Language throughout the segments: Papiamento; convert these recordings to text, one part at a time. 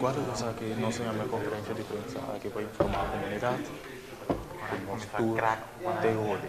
Enkuanto di esaki nos a yama e konferensia di prensa aki pa informá komunidat ku nos tur te hodi.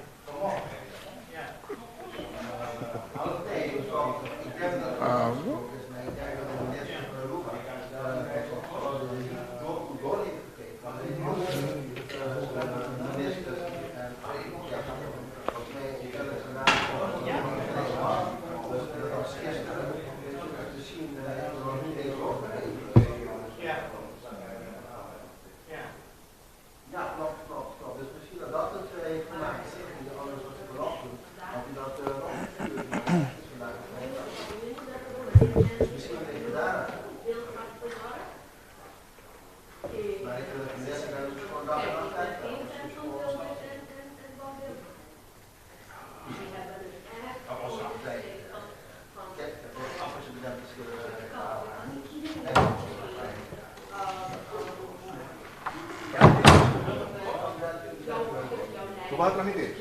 ¿Tú vas a transmitir?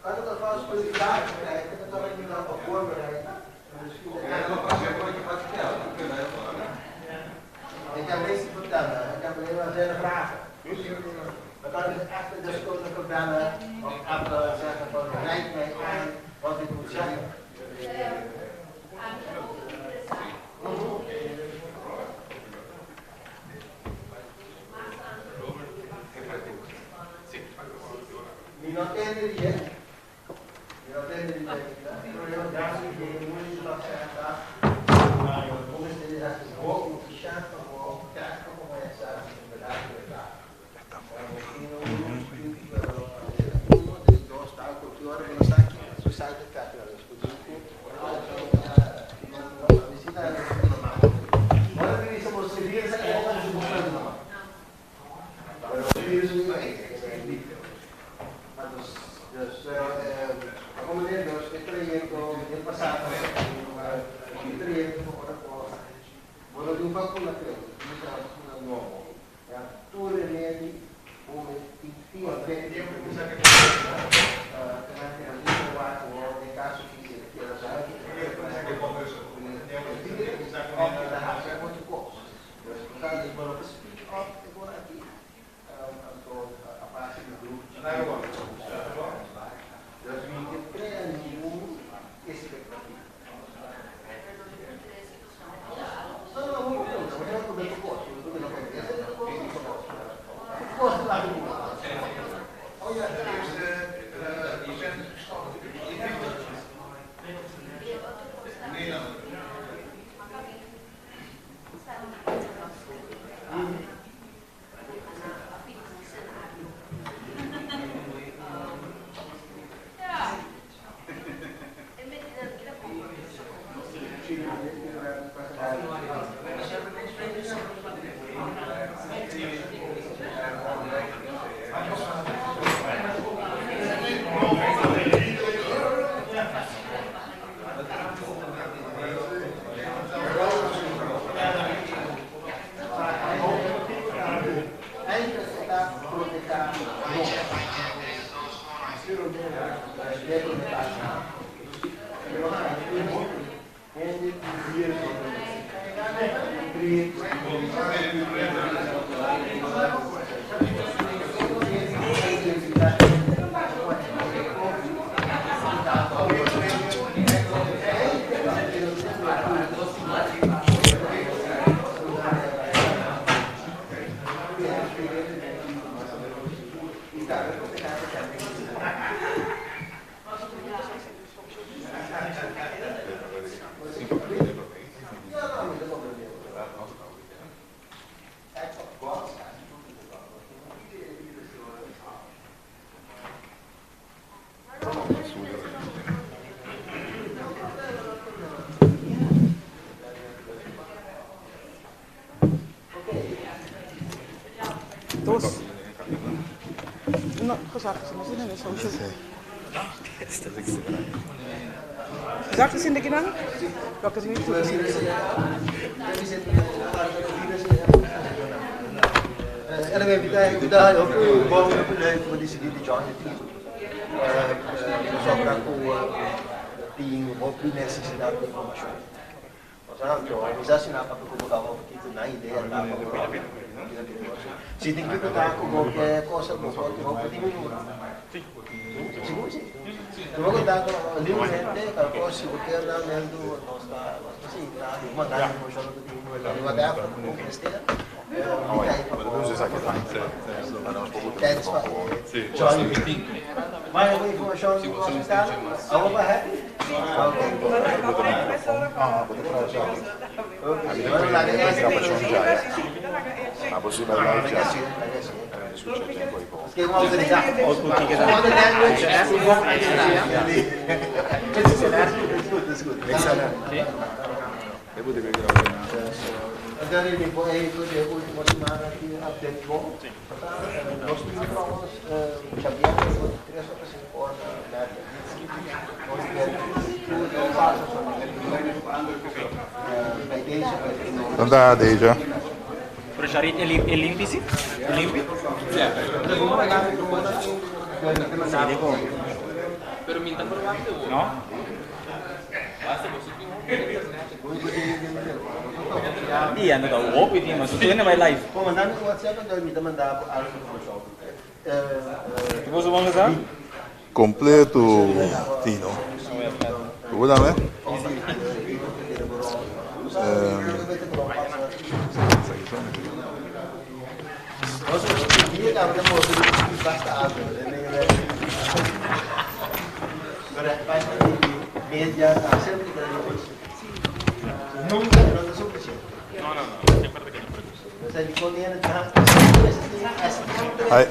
Kan ik alvast jullie kaartje krijgen? Dan kan ik me dan op voorbereiden. En misschien Ik heb niks te vertellen, ik heb alleen maar zijn vragen. Dan kan ik dus echt de deskundige bellen of appen en zeggen van rijd mij aan wat ik moet zeggen. Mi no tende di e, mi no tende di e, pero yo ya sí que muy la certa, hoe is dit echt hoog efficiënt gewoon kijken hoe wij zelf in de Dus, como dus, e trayecto, el pasado, e trayecto ora ko, bueno, di un vacuna creo, una vacuna nuovo. Ja, tu remedi, come ti ti in caso che quiera saber Dus, bueno, speak up, ik aqui, a base do grupo. Dus we crea nenhum expectativa. No, no, no, no, no, no, Oh ja, de eerste patiënt is gestorven. Nederland. Dos. No, gezag, nos tin social. Zak is in de kinan? Welke is niet goed? En dan heb je daar ook bom leuk voor die die join the team. Sobra ku tin hopi nesesidat di informashon. Osea, mi sa si nan papia ku bo kaba of kiko nan idea ta pa bo. Si tin kiko ta ku bo ke cosa bo por tin hopi di minuut. Sigur si. Bo por konta libremente kal kos si bo kier nan meldu nos ta nos ta sinta i manda informashon ku tin whatever ku bo mester. Mi ta ei pa bo. Thanks pa join the team. Mas algun informashon di bo hospital? Awor bo happy? Okay. Dan ta Deja. Pero Charit e lim e limpi si? E limpi? No? Iya, no ta hopi tin, mas tu bai live. Tu posso bom sa? Completo, Tino. Hoe dan, hè? Hi.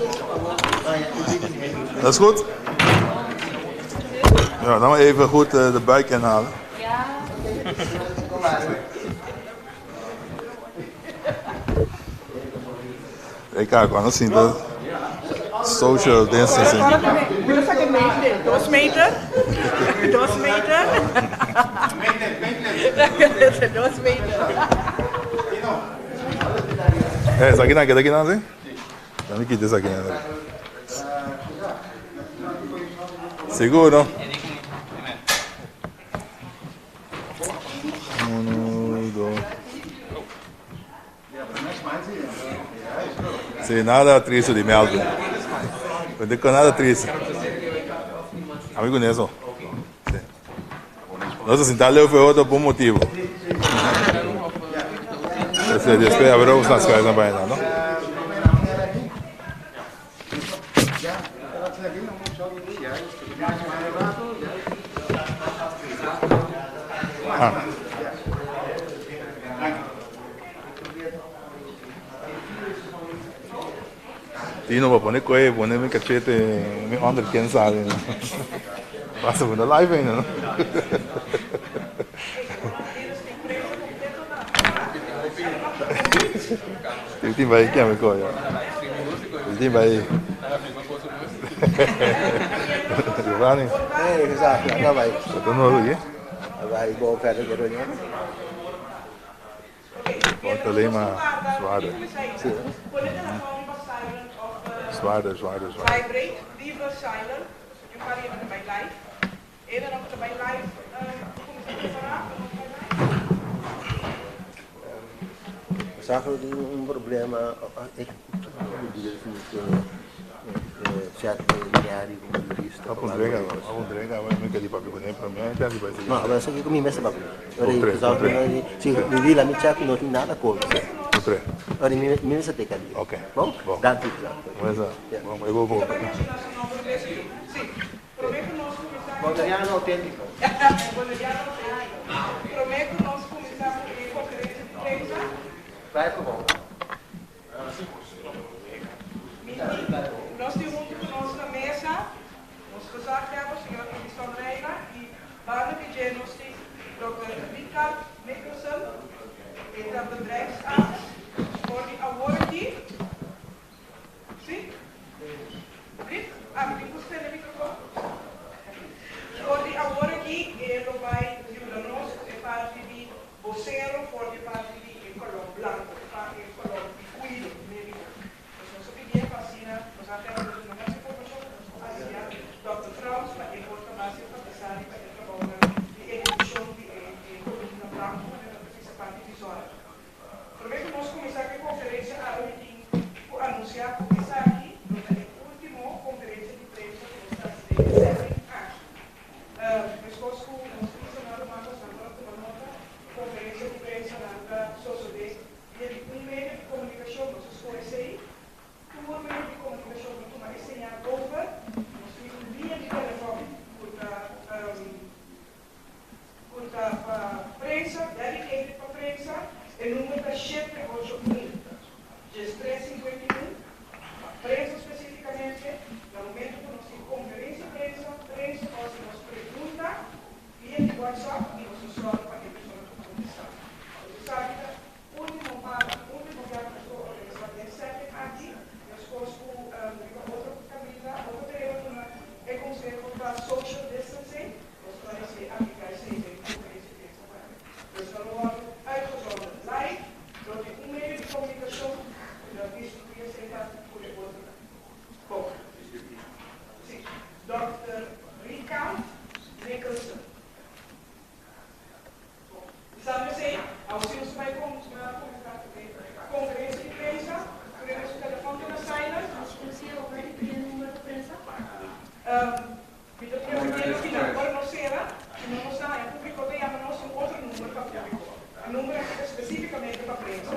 Dat is goed. Ja, dan maar even goed de buik inhalen. Ik kijk, anders zien de social distancing. 2 meter. 2 meter. 2 meter. Eh, esaki nan keda kinan si? Dan mi kita esaki nan. Sigur no? Uno, dos. Si, nada tristu di Melvin. No con nada tristu. Ami con eso. Si. Nos a sinta leu for otro por un motibo. Después, después, a ver, vamos a schuif naar bijna, no? Ah. Tino, pa pone koe, pone mi cachete, mi onderkin sali. Pasa por live ainda, no? Tin bai ke mi koe. Tin bai. Giovanni. Hey, gezellig. Ja, wij. Wat dan nog, hè? Wij gewoon verder de reunion. Wordt alleen maar zwaarder. Zwaarder, zwaarder, zwaarder. Vibrate, liever silent. Je gaat even bij live. Eerder nog bij live. We zagen een probleem. Ik chat diário com jurista. Op een drinken, op een drinken, maar ik die papi con para mim, então vai ser. No, adesso che mi messa papi. Tre, tre. Sì, mi la mi chat non ti nada call. Tre. Ora mi mi messa te cadi. Ok. Bom? Bom. Dank u. Mas, bom, eu vou. Bonaiano autentico. Prometo nós começar a conferência de prensa. Vai pro bom. Nós temos junto conosco na mesa, ons gezaghebber, senhor Edison Reina, e banda que nós tem Dr. Richard Mikkelsen, is dat bedrijfsarts voor die awardee. Zie? Rick, ah, ik moet de microfoon. WhatsApp i nos ta sòru pa e persona por kontestá. Esaki ta último pa último biaha ku nos por organisá den setting aki, meskos ku riba otro kaminda, otro tereno duna e konseho pa social distancing, nos ta hasi apliká esei den konferensia di prensa tambe. Dus nan lo wòrdu uitgezonden live dor di un medio di komunikashon ku ta distribuí esei pa tur e otronan. Bon. Sí. Dòkter Richard Nicholson. Sabe esei? Awo si nos ta bai kuminsá konferensia di prensa, pone nos telefòn ta na silent. Mi ta preferié na final, ora nos sera, si no nos ta haña públiko ta yama nos un otro number pa públiko. E number aki ta spesífikamente pa prensa.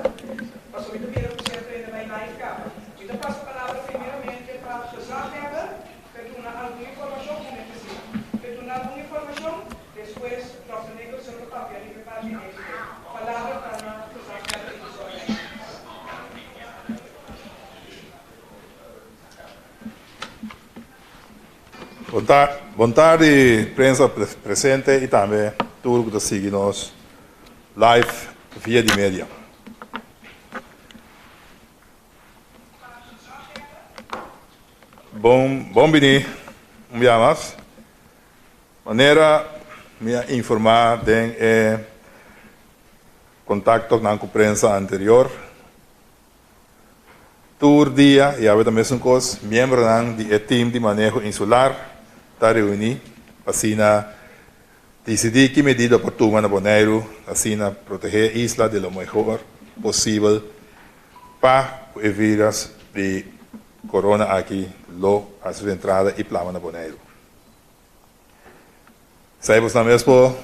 Pasobra mi ta mira ku ser prende bai live kaba. Mi ta pasa palabra primeramente pa gezaghebber. Pe duna algun informashon ku necesidad. Pe duna algun informashon, despues Dòkter Nicholson lo papia riba e parti médiko. Palabra ta na Gezaghebber Edison Rijna. Bon tardi prensa presente y tambe tur cu ta sigui nos live via di media. Bon bon bini un bia mas. Manera mi a informa den e contactonan cu prensa anterior, tur dia y awe ta mesun cos, miembronan di e team di maneho insular ta reuni pa asina dicidi ki medida por tuma na Boneiru asina protege e isla di lo mehor posibel pa cu e virus di corona aki lo haci su entrada y plama na Boneiru. Esai bosnan mes por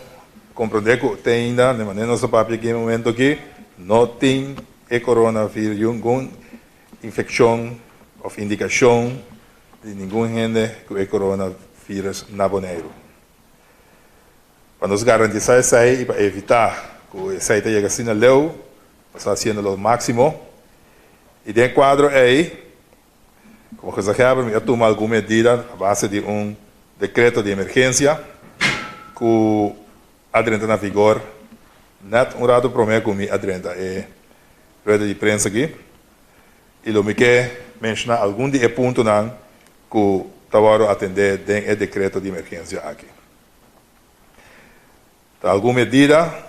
comprende cu te ainda, den manera nos ta papia aki e momento aki, no tin e coronavirus, ningun infeccion of indicacion di ningun hende cu e coronavirus na Boneiru. Pa nos garantisa esai y pa evita cu esai ta yega asina leu, nos ta haciendo lo maximo. Y den e cuadro ey, como gezaghebber mi a tuma algun medida a base di un decreto di emergencia cu a drenta na vigor net un rato prome cu mi a drenta e rueda di prensa aki. Y lo mi ke menciona algun di e puntonan cu ta wordo atende den e decreto di emergencia aki. Ta algun medida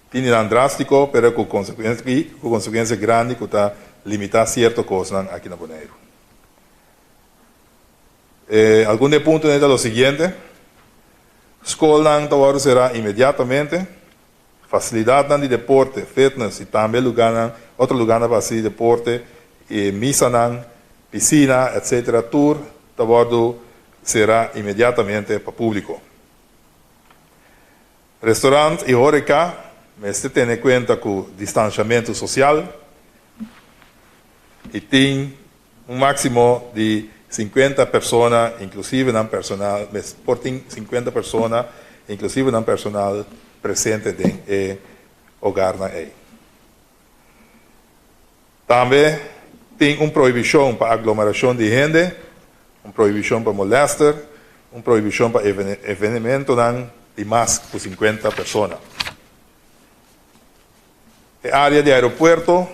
tini nan drástiko pero ku ku konsekuensia grandi ku ta limitá sierto kosnan aki na Boneiru. E algun di e puntonan ta lo siguiente, Skolnan ta wòrdu será inmediatamente, fasilidatnan di deporte, fitness i tambe lugánan otro lugánan pa hasi deporte, e misanan, pisina, etcetera tur ta wòrdu será inmediatamente pa públiko. Restaurant i horeca mester tene kuenta ku distanshamentu sosial i tin un máksimo di sinkuenta persona, inklusive nan personal, por tin sinkuenta persona, inklusive nan personal, presente den e hogarnan ei. Tambe tin un prohibishon pa aglomerashon di hende, un prohibishon pa molèster, un prohibishon pa evenementonan di mas ku sinkuenta persona. E área di aeropuerto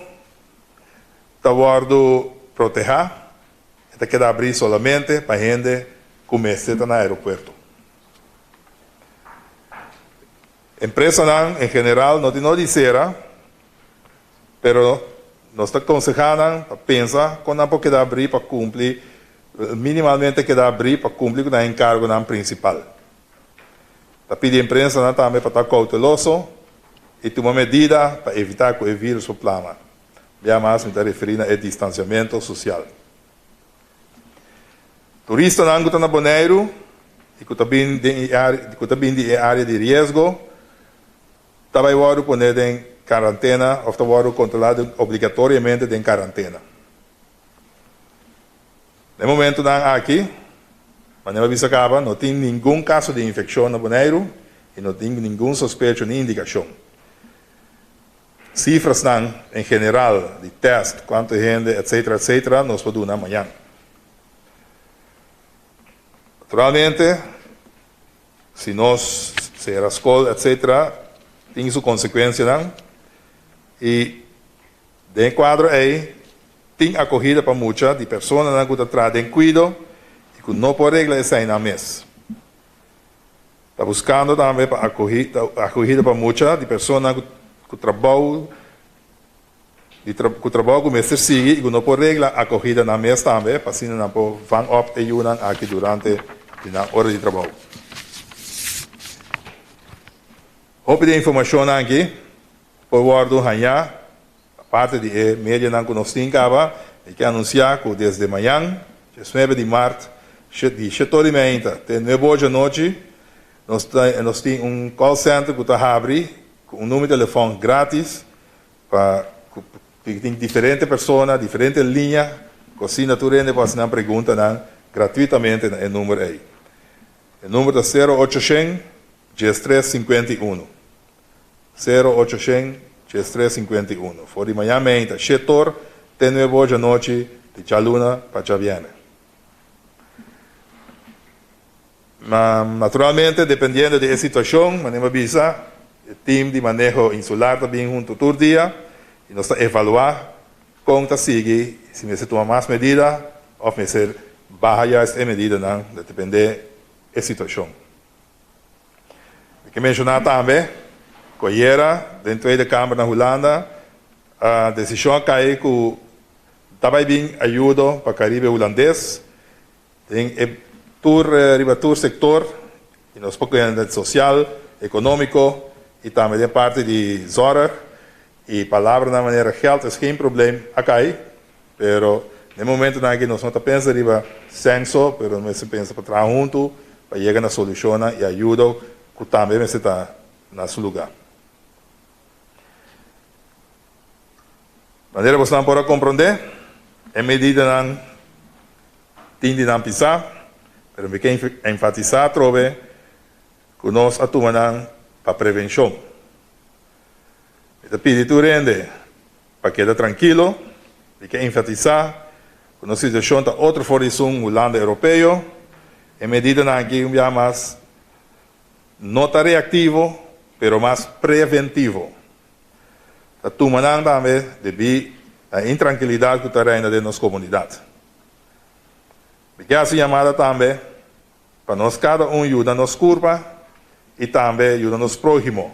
ta wòrdu protehá, e ta keda abrí solamente pa hende ku mester ta na aeropuerto. Empresanan en general no tin nodi sera. Pero nos ta konsehá nan pa pensa kon nan por keda abrí pa kumpli, minimalmente keda abrí pa kumpli ku nan enkargonan prinsipal. Ta pidi emprensanan tambe pa ta kouteloso i tuma medida pa evitá ku e vírus por plama. Bia mas mi ta referí na e distansiamentu sosial. Turistanan ku ta na Boneiru i ku ta bin den e área ku ta bin di e área di riesgo Ta bai wòrdu pone den karantena òf ta wòrdu kontrolá obligatoriamente den karantena. Na e momentunan aki, manera mi a bisa kaba, no tin ningun kaso di infekshon na Boneiru i no tin ningun sospecho ni indikashon. Sifrasnan en general di tèst, kuantu hende, etsetera, etsetera, nos por duna mañan. Naturalmente, Si nos sera skol etc. Tin su konsekuensianan i den e kuadro ei tin akohida pa mucha di personanan ku ta traha den kuido i ku no por regla esei nan mes. Ta buskando tambe pa akohida pa mucha di personanan ku trabou di ku trabou ku mester sigui i ku no por regla akohida nan mes tambe pa asina nan por vang op e yunan aki durante di nan ora di trabou. Hopi di e informashonnan aki por wòrdu hañá aparte di e medianan ku nos tin kaba. Mi ke anunsiá ku desde mañan, diesnuebe di mart, di shetor di meinta te nuebe or djanochi, nos nos tin un call center ku ta habri ku un numero di telefòn gratis pa ku tin diferente persona, diferente liña ku asina tur hende por hasi nan preguntanan gratuitamente na e numero ei. E numero ta sero ocho shen diestres 51. 0800 13 51. For di mañan meinta shetor te nuebe or djanochi di djaluna pa djabièrnè. Ma naturalmente dependiendo di e situashon, manera mi a bisa, e team di maneho insular ta bin hunto tur dia i nos ta evaluá kon ta sigui, si mester tuma mas medida òf mester baha juist e medidanan, ta dependé e situashon. Mi ke menshoná tambe ku ayera den Tweede Kamer na Hulanda a desishon a kai ku ta bai bin ayudo pa Karibe Hulandes den e tur riba tur sektor i nos por kende den sosial, ekonómiko i tambe den parti di zòrg i palabranan manera geld is geen probleem a kai Pero na e momentonan aki nos no ta pensa riba senso, pero nos mester pensa pa traha huntu pa yega na solushonnan i ayudo ku tambe mester ta na su lugá. Manera bosnan por a komprondé, e medidanan tin di nan pisá, pero mi ke enfatisá atrobe ku nos a tuma nan pa prevenshon. Mi ta pidi tur hende Pa keda trankilo, mi ke enfatisá ku nos situashon ta otro for di esun Hulanda Europeo. E medidanan aki un biaha mas no ta reaktivo, pero mas preventivo. Ta tuma nan tambe debí na e intrankilidat ku ta reina den nos komunidat. Mi ke hasi yamada tambe pa nos kada un yuda nos kurpa i tambe yuda nos próhimo.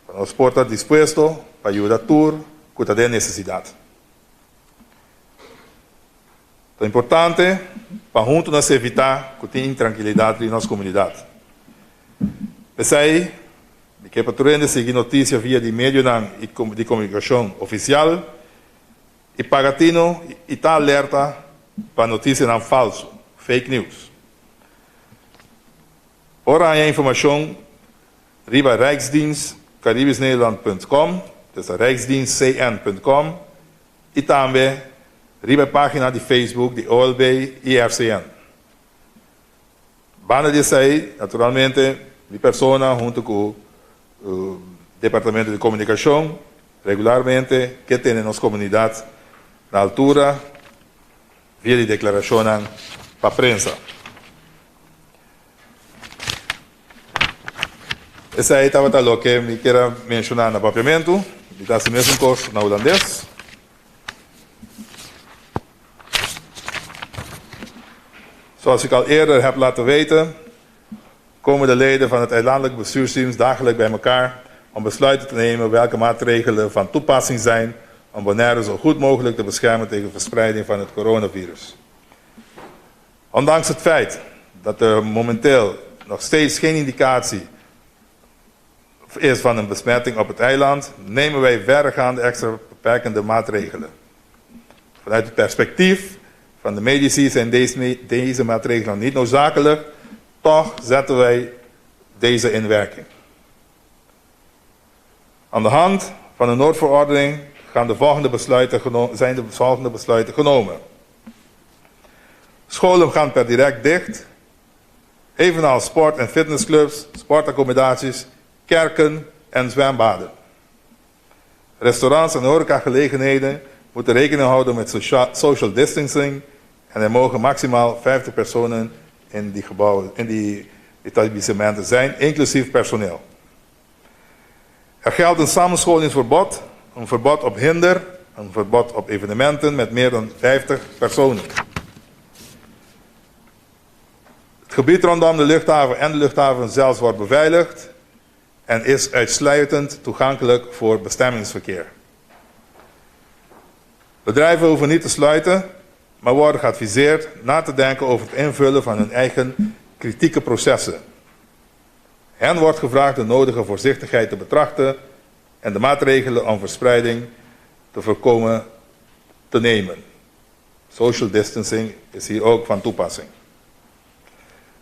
Pa nos por ta dispuesto pa yuda tur ku ta den nesesidat. Ta importante pa huntu nos evitá ku tin intrankilidat den nos komunidat. P'esei, mi ke pa tur hende sigui notisia via di medionan di komunikashon ofisial i paga tino i ta alerta pa notisianan falsu, fake news. Por haña informashon riba Rijksdienst Caribisch Nederland punt com, dus rijksdienstcn punt com, i tambe riba e página di Facebook di OLB i RCN. Banda di esei, naturalmente, mi persona huntu ku Departamento di Komunikashon regularmente ke tene nos komunidat na altura via di deklarashonnan pa prensa. Esei tabata loke mi kier a menshoná na papiamentu. Mi ta hasi mesun kos na hulandes. Zoals ik al eerder heb laten weten, komen de leden van het eilandelijk bestuursteam dagelijks bij elkaar om besluiten te nemen welke maatregelen van toepassing zijn om Bonaire zo goed mogelijk te beschermen tegen verspreiding van het coronavirus. Ondanks het feit dat er momenteel nog steeds geen indicatie is van een besmetting op het eiland, nemen wij verregaande extra beperkende maatregelen. Vanuit het perspectief van de medici zijn deze, deze maatregelen niet noodzakelijk, toch zetten wij deze in werking. Aan de hand van de noodverordening gaan de volgende besluiten zijn de volgende besluiten genomen. Scholen gaan per direct dicht, evenals sport- en fitnessclubs, sportaccommodaties, kerken en zwembaden. Restaurants en horecagelegenheden moeten rekening houden met social distancing en er mogen maximaal 50 personen in die gebouwen, in die Etablissementen zijn, inclusief personeel. Er geldt een samenscholingsverbod, een verbod op hinder, een verbod op evenementen met meer dan 50 personen. Het gebied rondom de luchthaven en de luchthaven zelfs wordt beveiligd en is uitsluitend toegankelijk voor bestemmingsverkeer. Bedrijven hoeven niet te sluiten, maar worden geadviseerd na te denken over het invullen van hun eigen kritieke processen. Hen wordt gevraagd de nodige voorzichtigheid te betrachten en de maatregelen om verspreiding te voorkomen te nemen. Social distancing is hier ook van toepassing.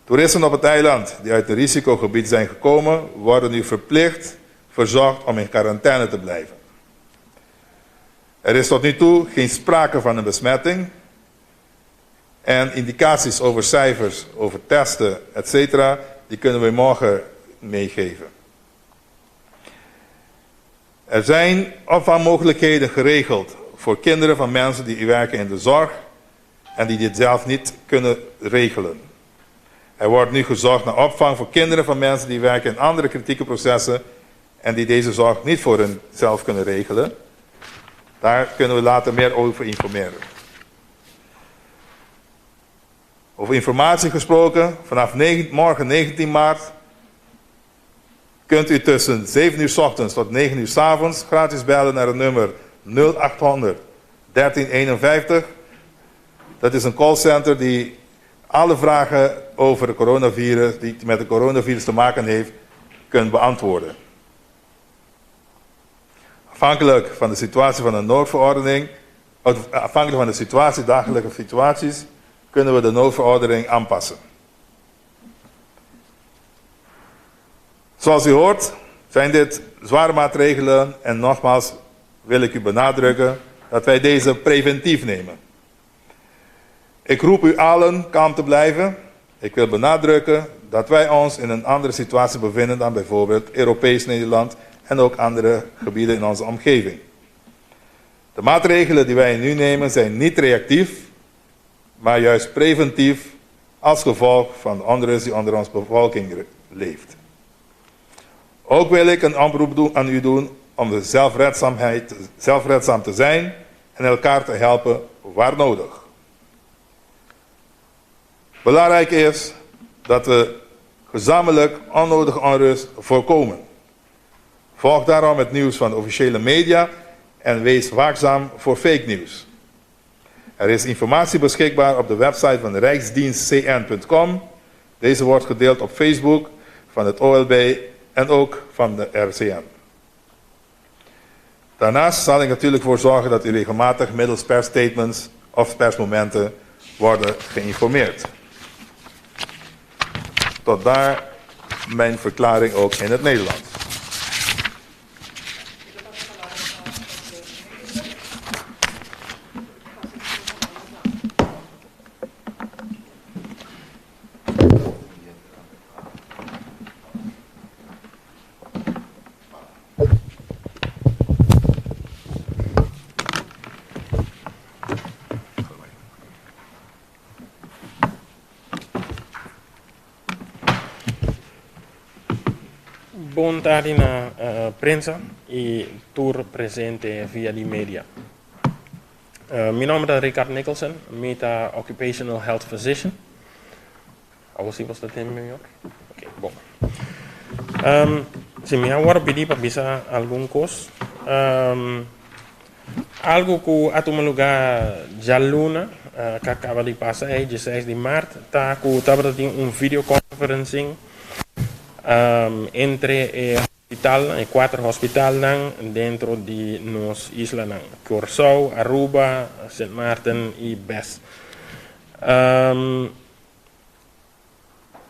Toeristen op het eiland die uit het risicogebied zijn gekomen, worden nu verplicht verzocht om in quarantaine te blijven. Er is tot nu toe geen sprake van een besmetting en indicaties over cijfers, over testen, etc., die kunnen we morgen meegeven. Er zijn opvangmogelijkheden geregeld voor kinderen van mensen die werken in de zorg en die dit zelf niet kunnen regelen. Er wordt nu gezocht naar opvang voor kinderen van mensen die werken in andere kritieke processen en die deze zorg niet voor hunzelf kunnen regelen. Daar kunnen we later meer over informeren. Over informatie gesproken, vanaf morgen 19 maart kunt u tussen 7 uur s ochtends tot 9 uur s avonds gratis bellen naar het nummer 0800 1351. Dat is een callcenter die alle vragen over de coronavirus, die met de coronavirus te maken heeft, kunt beantwoorden. Afhankelijk van de situatie van de noodverordening, afhankelijk van de situatie, dagelijkse situaties, kunnen we de noodverordening aanpassen. Zoals u hoort, zijn dit zware maatregelen en nogmaals wil ik u benadrukken dat wij deze preventief nemen. Ik roep u allen kalm te blijven. Ik wil benadrukken dat wij ons in een andere situatie bevinden dan bijvoorbeeld Europees Nederland en ook andere gebieden in onze omgeving. De maatregelen die wij nu nemen zijn niet reactief, maar juist preventief als gevolg van de onrust die onder onze bevolking leeft. Ook wil ik een oproep aan u doen om de zelfredzaamheid, zelfredzaam te zijn en elkaar te helpen waar nodig. Belangrijk is dat we gezamenlijk onnodige onrust voorkomen. Volg daarom het nieuws van de officiële media en wees waakzaam voor fake nieuws. Er is informatie beschikbaar op de website van rijksdienstcn.com. Deze wordt gedeeld op Facebook van het OLB en ook van de RCN. Daarnaast zal ik natuurlijk voor zorgen dat u regelmatig middels persstatements of persmomenten worden geïnformeerd. Tot daar mijn verklaring ook in het Nederlands. Bon tardi na prensa y tur presente via di media. Mi nomber ta Richard Nicholson, mi ta Occupational Health Physician. Awor si bo ta tende mi mihor? Ok, bon. Si mi a wòrdu pidí pa bisa algun kos, algu ku a tuma lugá djaluna ku a kaba di pasa ei, dieseis di mart, ta ku tabata tin un videoconferencing entre e hospitalnan, e kuater hospitalnan dentro di nos islanan, Kòrsou, Aruba, Sint Maarten i Bes.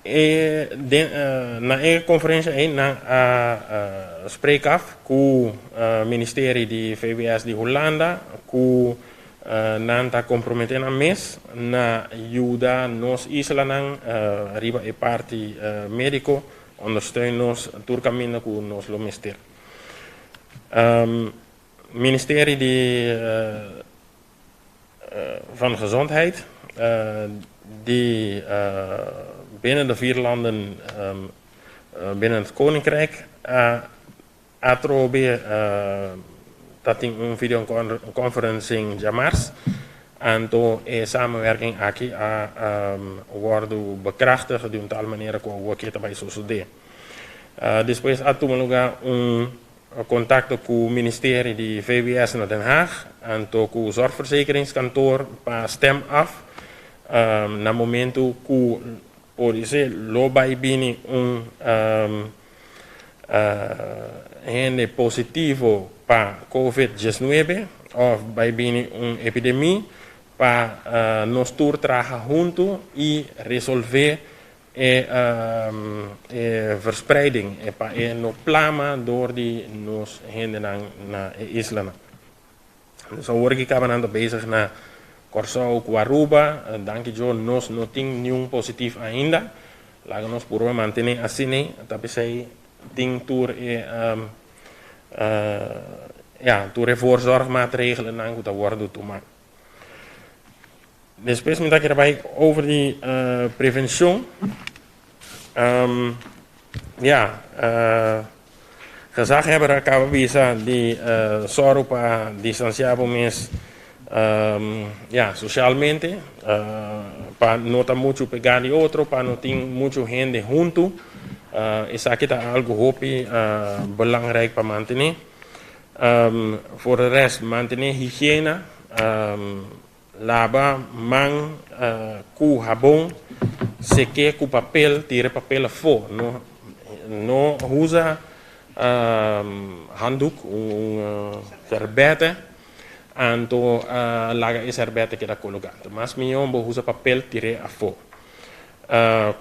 E den na e konferensha ei nan a spreek af ku Ministerie di VWS di Hulanda ku nan ta komprometé nan mes na yuda nos islanan riba e parti médiko, ondersteun nos tur kaminda ku nos lo mester. Ministerie di van Gezondheid di. binnen de vier landen um, binnen het Koninkrijk a atrobe ta tin un videoconferencing djamars, anto e samenwerking aki a wordo bekrachtig di un tal manera ku awor ta bai sosodé. Despues a tuma lugá un kontakto ku Ministerie di VWS na Den Haag, anto ku Zorgverzekeringskantoor pa stem af na momento ku podisé lo bai bini un hende positivo pa Covid 19 òf bai bini un epidemia pa nos tur traha huntu i resolvé e verspreiding pa e no plama dor di nos hendenan na e islanan. Nos awor aki kaba nan ta bezig na Kòrsou ku Aruba. Danki Dios nos no tin niun positief ainda. Laga nos purba mantené asina. Ta p'esei tin tur e ya tur e voorzorgmaatregelennan ku ta wòrdu tumá. Despues mi ta kere bai over di prevenshon. Ya, gezaghebber a kaba bisa di sòru pa distansiá bo mes ya sosialmente, pa no ta muchu pegá di otro, pa no tin muchu hende huntu. Esaki ta algu hopi belangrijk pa mantené. For de rest, mantené higiena. Laba man ku habon, sek'é ku papel, tira e papel afó. No no usa handuk, un serbete, anto laga e serbete keda kologá. Mas mihó bo usa papel, tir'é afó.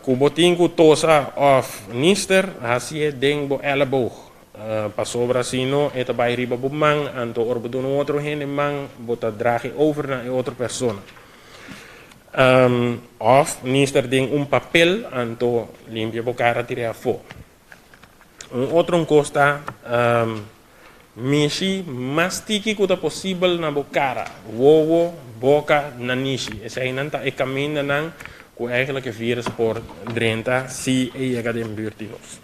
Ku bo tin ku tosa òf nister, hasié den bo èleboog. Pasobra si no, e ta bai riba bo man, anto ora bo duna un otro hende man, bo ta draag e over na e otro persona. Òf nister den un papel, anto limpia bo kara tir'é afó. Un otro un kos ta, mishi mas tiki ku ta posibel na bo kara, wowo, boka, nanishi. Eseinan ta e kamindanan ku eigenlijk e virus por drenta si e yega den burt di nos.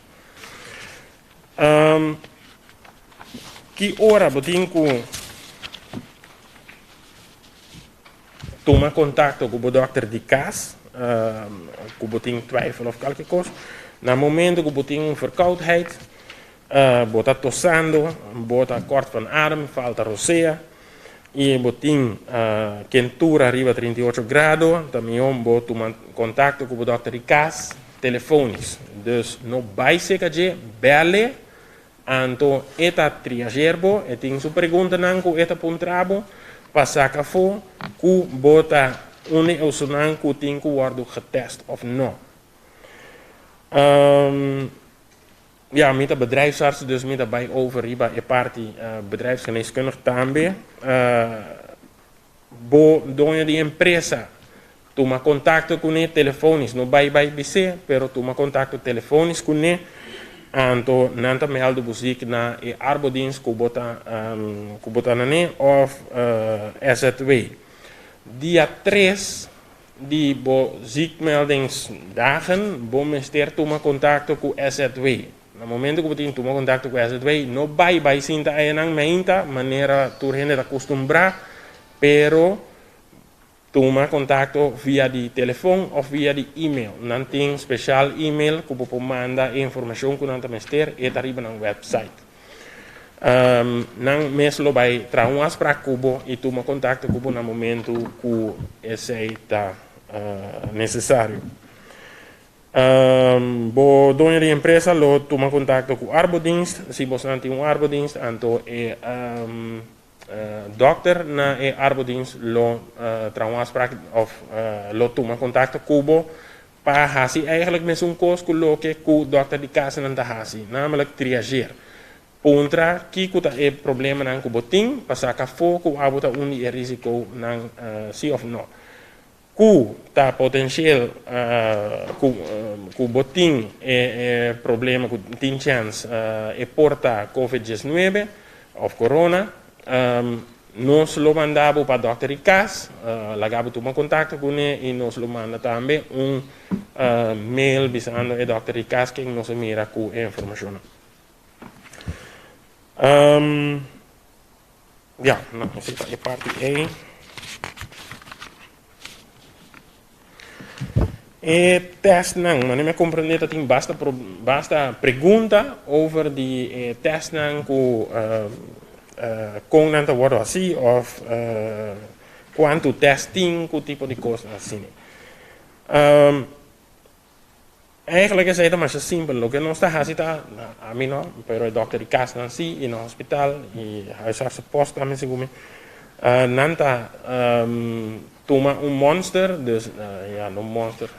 Ki ora bo tin ku tuma kontakto ku bo dòkter di kas ku bo tin twijfel òf kalke kos? Na momento ku bo tin un verkoudheid, bo ta tosando, bo ta kort van adem, falta rosea i bo tin kentura riba 38 grado, ta mihó bo tuma kontakto ku bo dòkter di kas telefonisch. Dus no bai seka dje, bèl'e, anto e ta triageer bo, e tin su preguntanan ku e ta puntra bo pa saka afó ku bo ta un di esunnan ku tin ku wòrdu getèst òf no. Ja, mi ta bedrijfsarts, dus mi ta bai over riba e parti bedrijfsgeneeskundig tambe. Bo doño di empresa, tuma kontakto kuné telefonisch, no bai bai bis'é, pero tuma kontakto telefonisch kuné, anto nan ta mèldu bo zik na e arbodienst ku bo ta ku bo ta na ne òf SZW. Dia tres Di bo ziekmeldingsdagen bo mester tuma kontakto ku SZW. Na momento ku bo tin tuma kontakto ku SZW, no bai bai sinta ayanan meinta manera tur hende ta kustumbrá, pero tuma kontakto via di telefon òf via di email. Nan tin speshal email ku bo por manda e informashon ku nan ta mester, e ta riba nan wèpsait. Nan mes lo bai traha un afsprak ku bo i tuma kontakto ku bo na momentu ku esei ta nesesario. Bo doño di empresa lo tuma kontakto ku Arbodienst. Si bosnan tin un Arbodienst, anto e dòkter na e Arbodienst lo traha un afsprak òf lo tuma kontakto ku bo Pa hasi eigenlijk mesun kos ku loke ku dòkter di kasnan ta hasi, namelijk triageer. Puntra kiko ta e problemanan ku bo tin pa saka afó ku abo ta un di e risikonan si òf no. Ku ta potensieel ku ku bo tin e problema ku tin chèns e por ta covid 19 òf corona. Nos lo manda bo pa dòkter di kas, laga bo tuma kontakto kuné i nos lo manda tambe un mail bisando e dòkter di kas ken nos a mira ku e informashonnan. Ya, no, esei ta e parti ei. E testnan, manera mi a komprendé ta tin basta basta pregunta over di e testnan ku kon nan ta wòrdu hasí òf kuantu tèst tin, ku tipo di kosnan asina. Eigenlijk esei ta masha simpel, loke nos ta hasi ta, ami no, pero e dòkter di kasnan si i na hospital i huisartsenpost tambe segun mi, nan ta tuma un monster, dus ya no monster,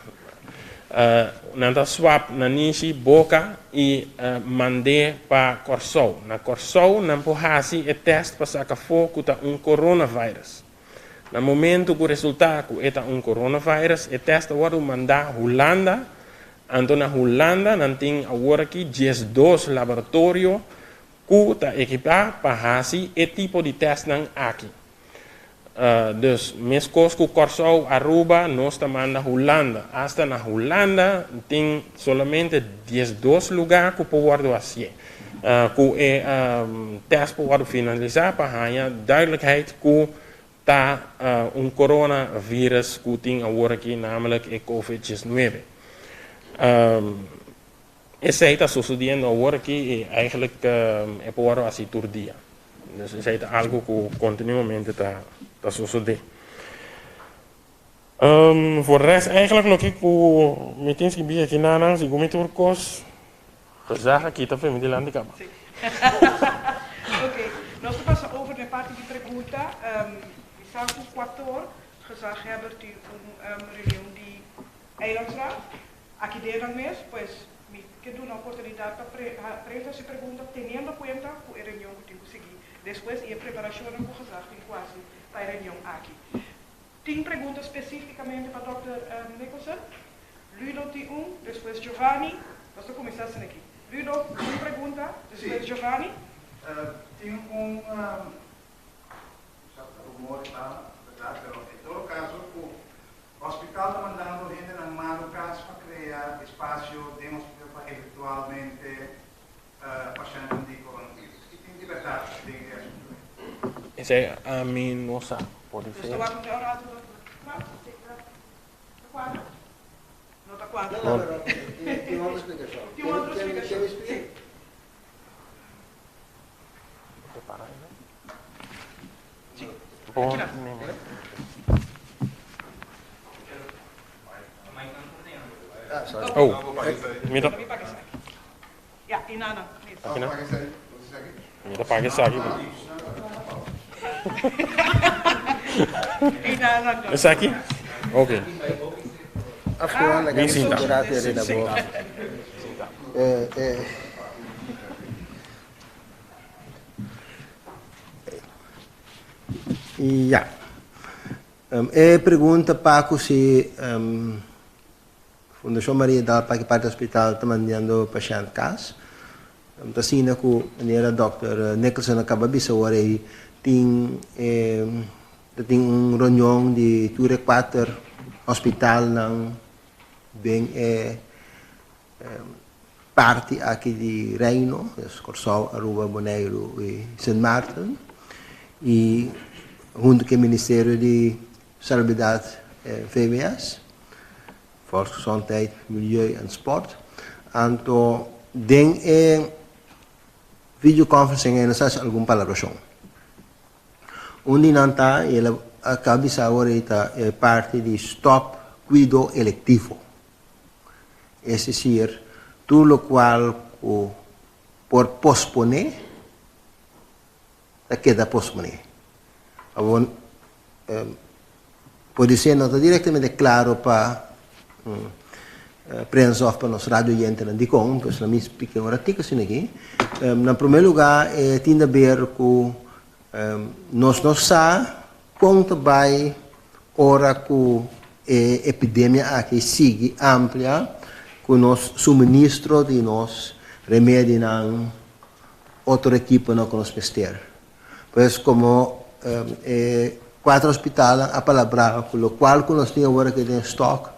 nan ta swap nanishi, boka i mand'é pa Kòrsou. Na Kòrsou nan por hasi e tèst pa saka afó ku ta un coronavirus. Na momento ku resultá ku e ta un coronavirus, e tèst ta wòrdu mandá Hulanda. Anto na Hulanda nan tin awor aki 12 laboratorio ku ta ekipá pa hasi e tipo di tèstnan aki. Dus meskos ku Kòrsou, Aruba, nos ta manda Hulanda. Asta na Hulanda tin solamente 12 lugá ku por wòrdu hasié. Ku e tèst por wòrdu finalisá pa haña duidelijkheid ku ta un coronavirus ku tin awor aki, namelijk e covid 19. Esei ta sosodiendo awor aki i eigenlijk e por wòrdu hasi tur dia. Dus esei ta algu ku kontinuamente ta sosodé. Voor rest eigenlijk loke ku mi tin skibí aki nanan, segun mi tur kos Gezag aki ta femi dilanti kaba. Sí. Oké, nos ta pasa over na e parti di pregunta. Mi sa ku kuator gezaghebber tin un reunion di Eilandsraad aki den nan mes, pues mi ke duna oportunidat pa prensa hasi pregunta teniendo kuenta ku e reunion ku tin ku sigui despues i e preparashonnan ku gezag tin ku hasi pa e reunion aki. Tin pregunta spesífikamente pa dòkter Nicholson? Ludo tin un, despues Giovanni. Nos ta kuminsá asina aki. Ludo, un pregunta, despues Giovanni. Tin un rumor ta berdad, pero en todo caso cu hospital ta mandando hendenan malo cas pa crea espacio den hospital pa eventualmente pashentnan di coronavirus. Ki tin di berdad den e asunto ei? Esei ami no sa. Por Nos ta wak un rato, Dòkter Frans. Ta kuadra? No ta kuadra. No, no, pero tin otro splikashon. Tin otro splikashon, sí. Sí. Oh, mi ta. Ja, i nana. Aki na. Mi ta paga esaki. Esaki? Ok. Mi sinta. Ja. E pregunta Paco si Fundashon Maria Dal pa ki parti hospital ta mandiando pashènt kas. Ta asina ku manera dòkter Nicholson a kaba bisa ora ei tin e ta tin un reunion di tur e kuater hospitalnan den e parti aki di Reino, dus Kòrsou, Aruba, Boneiru i Sint Maarten i huntu ku e Ministerio di Salubridat VWS, Volksgezondheid, Milieu en Sport. Anto den e videoconferencing ei nos a hasi algun palabrashon. Un di nan ta, i el a kaba bisa awor ei, ta e parti di stop kuido elektivo. Es desir, tur lokual ku por posponé, ta keda posponé. Awor, podisé no ta direktamente klaro pa prensa òf pa nos radio oyentenan dikon, pues lo mi splika un ratico asina aki. Na promé lugá e tin di aber ku nos no sa kon ta bai ora ku e epidemia aki sigui amplia ku nos suministro di nos remedinan, otro ekiponan ku nos mester. Pues komo. E kuater hospitalnan a palabrá ku lokual ku nos tin awor aki den stòk,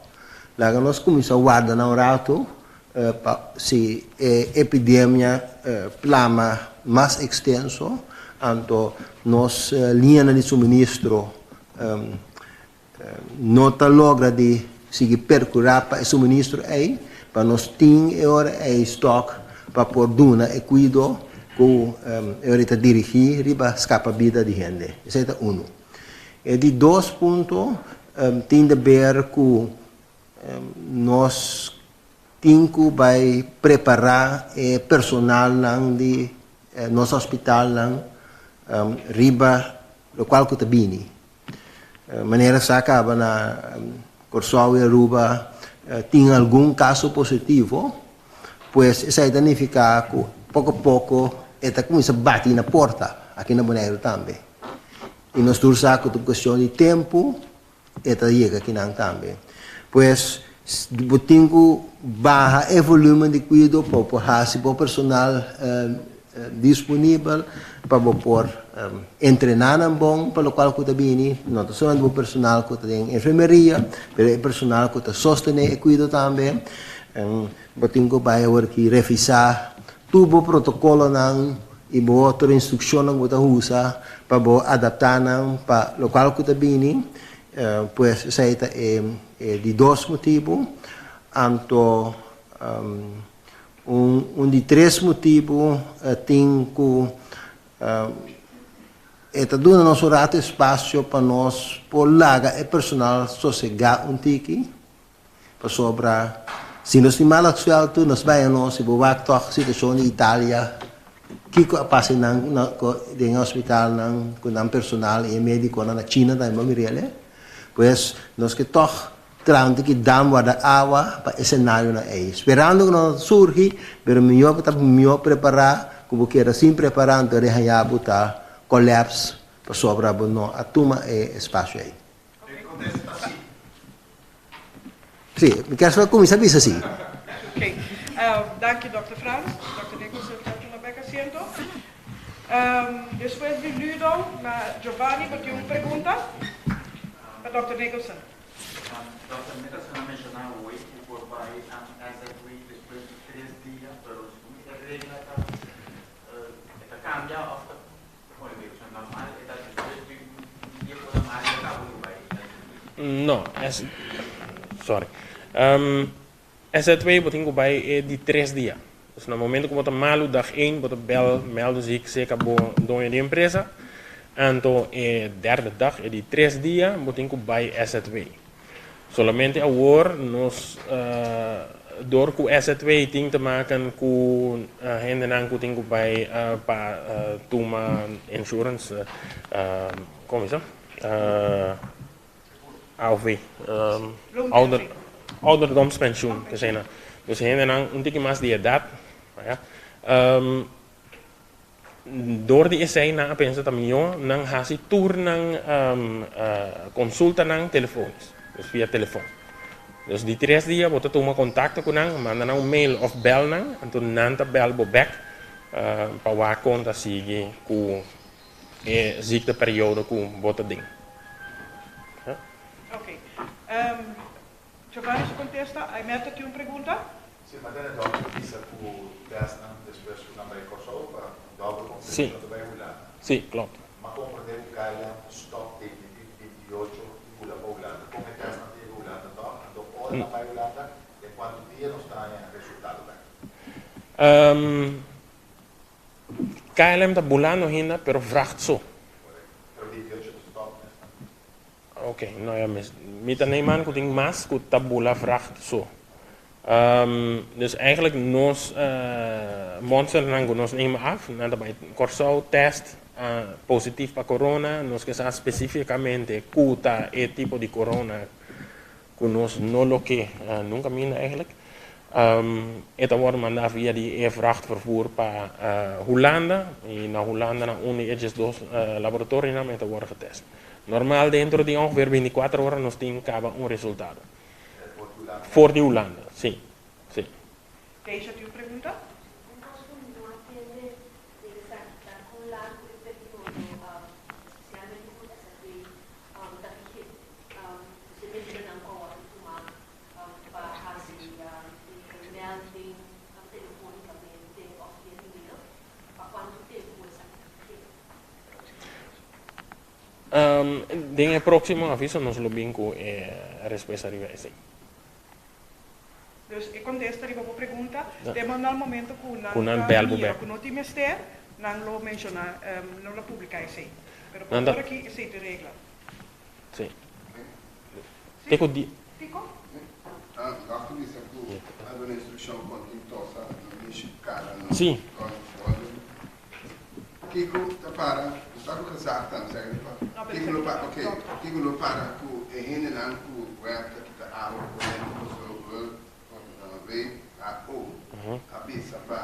laga nos kuminsá warda nan un ratu pa si e epidemia plama mas ekstenso, anto nos liñanan di suministro no ta logra di sigui perkurá pa e suministro ei, pa nos tin e ora ei stòk pa por duna e kuido ku e ora ei ta dirigí riba skapa bida di hende. Esei ta unu. E di dos punto tin de ber ku nos tin ku bai prepará e personalnan di nos hospitalnan riba lokual ku ta bini. Manera sa kaba na Kòrsou i Aruba tin algun kaso positivo, pues esei ta nifiká ku poko poko e ta kuminsá bati na porta aki na Boneiru tambe. I nos tur sa ku ta un kuestion di tempu e ta yega akinan tambe. Pues bo tin ku baha e volumen di kuido pa bo por hasi bo personal disponibel pa bo por entrená nan bon pa lokual ku ta bini, no ta solamente bo personal ku ta den enfermeria, pero e personal ku ta sostené e kuido tambe. Bo tin ku bai awor ki revisá tur bo protokolonan i bo otro instrukshonnan ku bo ta usa pa bo adaptá nan pa lokual ku ta bini. Pues esei ta e di dos motibu. Anto Un di tres motibu tin ku e ta duna nos un ratu espasio pa nos por laga e personal sosegá un tiki, pasobra si nos tin mala suèltu nos bai anos i bo wak tòg situashon di Italia, kiko a pasa einan den e hospitalnan ku nan personal i e médikonan na China tambe bo mir'el e. Pues nos ke tòg Trante ki dam warda awa pa e senarionan ei. Sperando ku nan ta surgi, pero mihó bo ta mihó prepará ku bo keda sin prepará anto rehañá bo ta kòlèps pasobra bo no a tuma e espasio ei. E kontesta ta sí. Sí, mi kier solo kuminsá bisa sí. Ok. Danki Dòkter Frans. Dòkter Nicholson ta tuma bek asiento. Despues di Ludo na Giovanni bo tin un pregunta pa Dòkter Nicholson. Dòkter Nicholson a menshoná hoy ku por bai SZW despues di tres dia, pero segun e regla ta e ta kambia òf ta pone bay? Pasobra normal e ta despues di un dia ku bo ta mal ya kaba bo bai SZW. No, sorry. SZW bo tin ku bai e di tres dia. Dus na momento ku bo ta malu dag één bo ta bel melden ziek serka bo doño di empresa. Anto e derde dag, e di tres dia, bo tin ku bai SZW. Solamente awor nos dor ku SZW tin te maken ku hendenan ku tin ku bai pa tuma insurance, komo bisa? AOV, ouder, ouderdomspensioen, ke esei nan. Dus hendenan un tiki mas di edat, ya. Dor di esei nan a pensa ta mihó nan hasi tur nan konsultanan telefonisch, dus via telefon. Dus di tres dia bo ta tuma kontakto ku nan, manda nan un mail òf bèl nan, anto nan ta bèl bo bèk pa wak kon ta sigui ku e ziekteperiodo ku bo ta den. Ok. Giovanni su kontesta. Aimetta tin un pregunta? Si, ma tene dòkter bisa ku tèstnan despues ku nan bai Kòrsou pa dòbel konfirmashon ta bai Hulanda. Si, klopt. Ma komprendé ku KLM stòp definitif 28 di bula pa Hulanda. Kon e tèstnan ta yega Hulanda tòg? Anto ora nan bai Hulanda, den kuantu dia nos ta haña resultado bèk? KLM ta bulando ainda, pero vracht so. Ok, no ya mis. Mi ta neem ku tin mas ku ta bula vracht so. Dus eigenlijk nos monsternan ku nos neem af, nan ta bai Kòrsou test positief pa corona, nos ke sa spesífikamente ku ta e tipo di corona ku nos no lo ke nunka minda eigenlijk. E ta wòrdu mandá via di e vrachtvervoer pa Hulanda i na Hulanda na un di e diesdos laboratorionan e ta wòrdu getest. Normal dentro di ongeveer 24 ora nos tin kaba un resultado. For di Hulanda, si, si. Keisha tin un pregunta? Un kos ku mi no a tende den esaki ta kon largu e periodo, espesialmente. melding telefonicamente of via e-mail, pa cuanto tempo esaki ta keda? Den e proximo aviso nos lo bin cu e respuesta riba esey. Dus e contesta riba bo pregunta, te na momento cu nan Cu nan ta bel bo mira bek. cu no tin mester, nan lo menciona, nan lo publica esey. Pero pa Nan ta ora aki esey ta e regla. Sí. Sí? Te cu di. Tico? Ah, dokter bisa cu a duna instruccion con tin tosa, no mishi cara, no Sí. con volume. Kiko ta para, bo sa ku gezag ta, no sa No, pero Kiko lo pa, esaki ok, dokter. Kiko lo para ku e hendenan ku web ta kita awa ku corriente paso WHO a bisa pa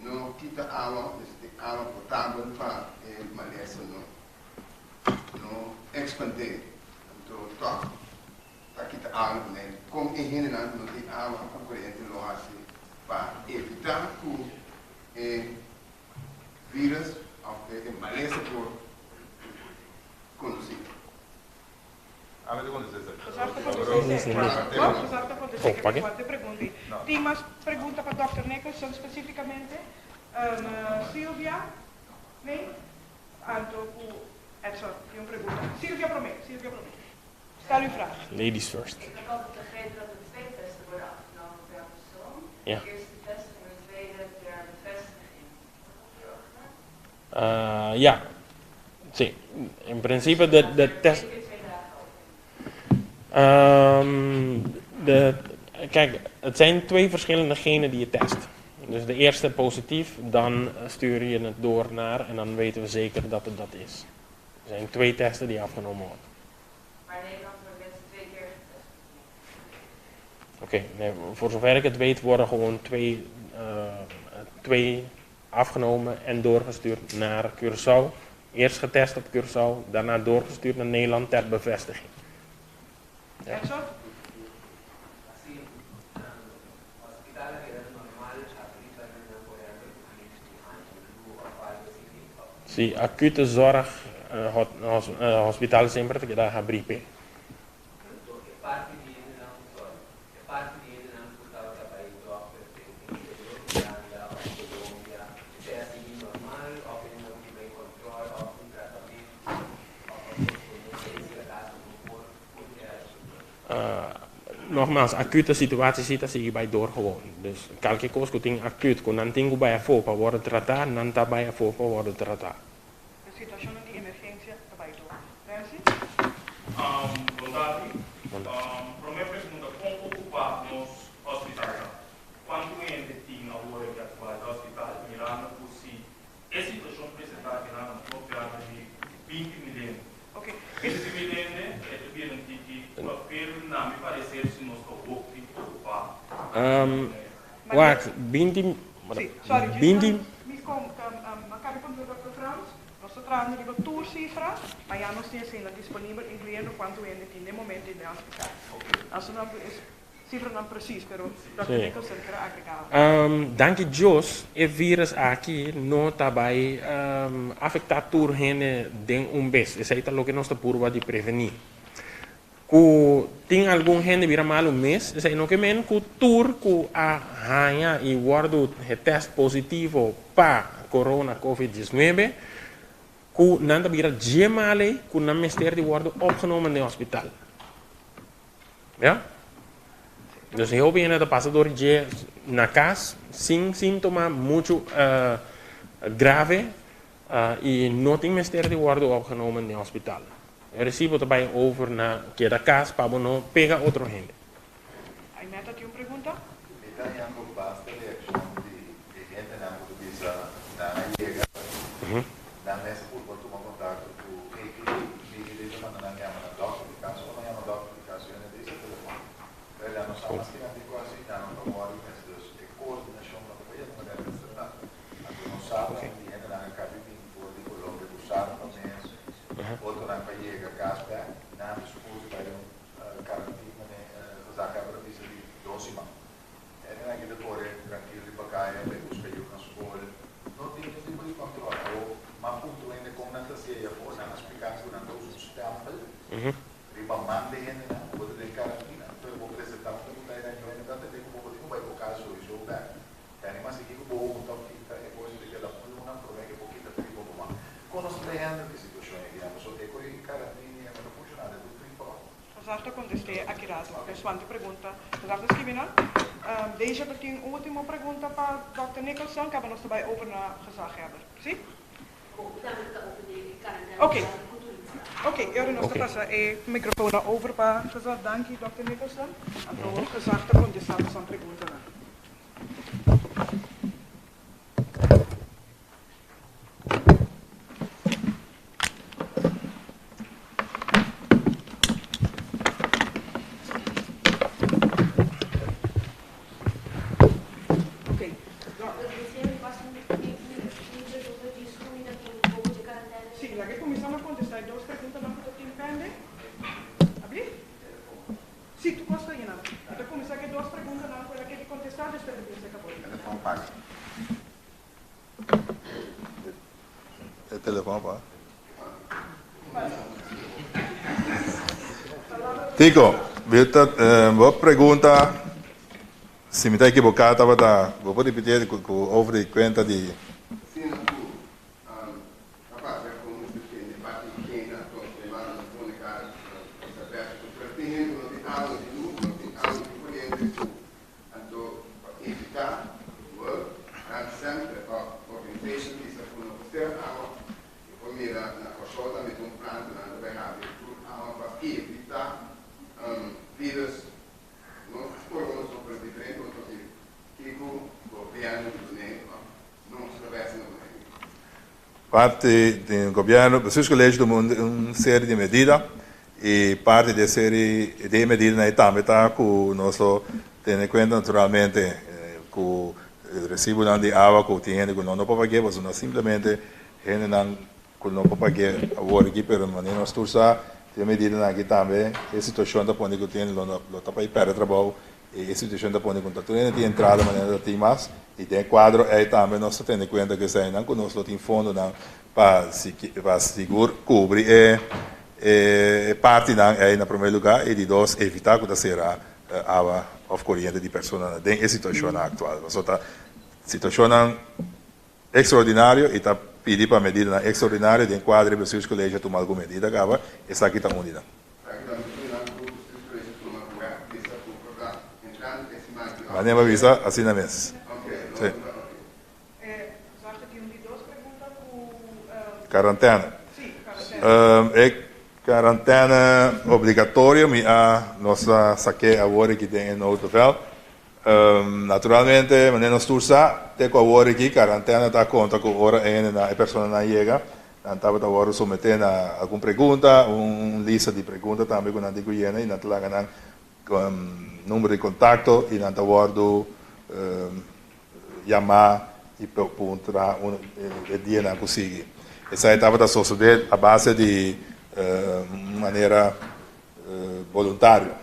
no kita awa, mester tin awa potabel pa e malesa no no expande. Anto toch ta kita awa na Bonaire. Kon e hendenan ku no tin awa ku corriente lo hasi pa evita ku e virus of e malesa por conduci? Ah, mi ta contesta esaki. Gezag ta contesta esaki. Oh, Gezag ta contesta esaki. pa ke? Cualke pregunta. No. Tin mas pregunta pa Dòkter Nicholson specificamente? Sylvia? Nee? Anto cu Edson tin un pregunta. Sylvia prome, Sylvia prome. Stel uw vraag. Ladies first. Ik heb altijd begrepen dat er twee testen worden afgenomen per persoon. Ja. De eerste test en de tweede ter bevestiging. Wordt dat hier ook gedaan? Ja, sí. In principe de test... Twee keer 2 dagen over. Kijk, het zijn twee verschillende genen die je test. Dus de eerste positief, dan stuur je het door naar en dan weten we zeker dat het dat is. Er zijn twee testen die afgenomen worden. Maar in Nederland worden mensen twee keer getest. Oké, nee, voor zover ik het weet worden gewoon twee afgenomen en doorgestuurd naar Curaçao. Eerst getest op Curaçao, daarna doorgestuurd naar Nederland ter bevestiging. Ja. Edson? Asina, hospital era normal, aplica por ejemplo, Si, acute zorg, hospital semper ta keda habri. E parti di hendenan, sorry, e parti di hendenan ku tabata bai dokter den interior Hulanda of Colombia, sea sigui normal of hendenan ku bai control of un tratamentu of si acaso no por por Nogmaals, acute situatie si ta sigui bai door gewoon. Dus cualke cos cu tin acute, cu nan tin cu bai afo pa worden trata, nan ta bai afo pa worden trata. E situacion di emergencia ta bai door. Nancy? Bon tardi. Prome pregunta, con ocupa nos hospital? Cuanto hende tin awor aki actual den hospital, mirando cu si e situacion presenta cu nan propio di 20 mil hende. 20 mil hende, e ta bira un tiki, pero na mi parecer si nos ta hopi ocupa. Wacht, 20, Si, sorry, 20, Mi com, acaba con Dr. Frans. Nos ta trahando riba tur cifra, ma ya nos tin esey disponibel, incluyendo cuanto hende tin na momento den hospital. Anto, no cifra no precies, pero Dr. Nicholson kier agrega. Danki Dios, e virus aki no ta bai afecta tur hende den un bes. Esey ta loke nos ta purba di preveni. Cu tin algun hende bira malo mes, esey no kemen cu tur cu a haña y wordo test positivo pa corona COVID-19, cu nan ta bira dje malo cu nan mester di wordo opgenomen den hospital. Ja? Dus heel veel hende ta pasa door dje na cas sin sintoma mucho grave y no tin mester di wordo opgenomen den hospital. E recibo ta bai over na keda cas pa no pega otro hende. Ay, Meta, tin un pregunta? Mi ta hayando basta reaccion di hende nan cu bisa nan a yega, nan mes por tuma contacto cu GGD, GGD ta manda nan yama na dokter di cas, o nan yama dokter di cas, y nan dice telefon. Pero ya no sa mas que nan di quasi, nan no ta worry mes, dus e coordinacion no ta pa yega manera mester ta. Anto no sabe di hende nan a cabi bin for di Colombia, cu sabe pa mes, otro nan pa yega cas bek, nan ta suppose bai un quarantena, ne, gezag bisa di 2 siman. En dan aki ta core trankil riba caya, bai busca yiu na school. No tin ningun tipo di control. O ma punto hende con nan ta siya for, nan a explica cu nan ta usa un stempel, riba man di hende nan, bo ta den quarantena, pero bo presenta un pregunta aí, hende ta tende como bo tin bai bo cas sowieso. te aki rato. Dus wante pregunta, gezag ta skibi nan. Deja ta tin un ultimo pregunta pa Dòkter Nicholson, kaba nos ta bai over na gezaghebber. Si? Ok. Ok, e ora nos ta pasa e microfoon over pa gezag. Danki Dòkter Nicholson. Anto gezag ta contesta boso preguntanan. Sí, laga e kuminsá na kontestá e dos preguntanan ku ta tin pende. Abli? Sí, tur kos ta yená. Mi ta kuminsá ku e dos preguntanan ku el a kere kontestá, despues ta bin serka bo. E telefon pa. Tico, bo pregunta, si mi ta ekiboká tabata, bo por ripitié ku over di kuenta di. Asina ku ta papia ku mester tende parti higiena, anto e manda nos pone kara nos aberto ku pero tin hende ku no tin awa, no tin lus, no tin awa, no tin koriente ku Anto pa evitá World Health Center òf Organization bisa ku no por sera awa, bo por mira na Kòrsou tambe tin un plan ku nan ta bai habri tur awa pa evitá virus, no corona so pero diferente otro virus. Kiko gobièrnu di Boneiru òf nos ta bai hasi na Boneiru? Parti di gobièrnu, Bestuurscollege tuma un serie di medida i parti di e serie di e medidanan ei tambe ta ku nos lo tene kuenta naturalmente ku resibunan di awa ku tin hende ku no no por pag'é pasobra no simplemente hendenan ku no por pag'é awor aki pero manera nos tur sa tin e medidanan aki tambe e situashon ta pone ku tin hende lo ta pa i pèrdè trabou E institucion ta pone cu ta tur hende tin entrada manera ta tin mas y den e cuadro ey tambe nos ta tene cuenta cu eseynan cu nos lo tin fondonan pa pa sigur cubri e e partinan ey na primer lugar y di dos evita cu ta cera awa of coriente di personanan den e situacionnan actual pasobra ta situacionnan extraordinario y ta pidi pa medidanan extraordinario den cuadro e Bestuurscollege a tuma algun medida caba, esaki ta un di nan. Wanneer bo bisa asina mes. Sí. Quarantena. E quarantena obligatorio mi a nos a saké awor aki den e noodbevel. Naturalmente, manera nos tur sa, te ku awor aki karantena ta konta ku ora e hendenan, e personanan yega, nan tabata wòrdu someté na algun pregunta, un lista di pregunta tambe ku nan tin ku yena i nan ta laga nan number di kontakto i nan ta wòrdu yamá i puntra e dianan ku sigui. Esei tabata sosodé a base di un manera boluntario.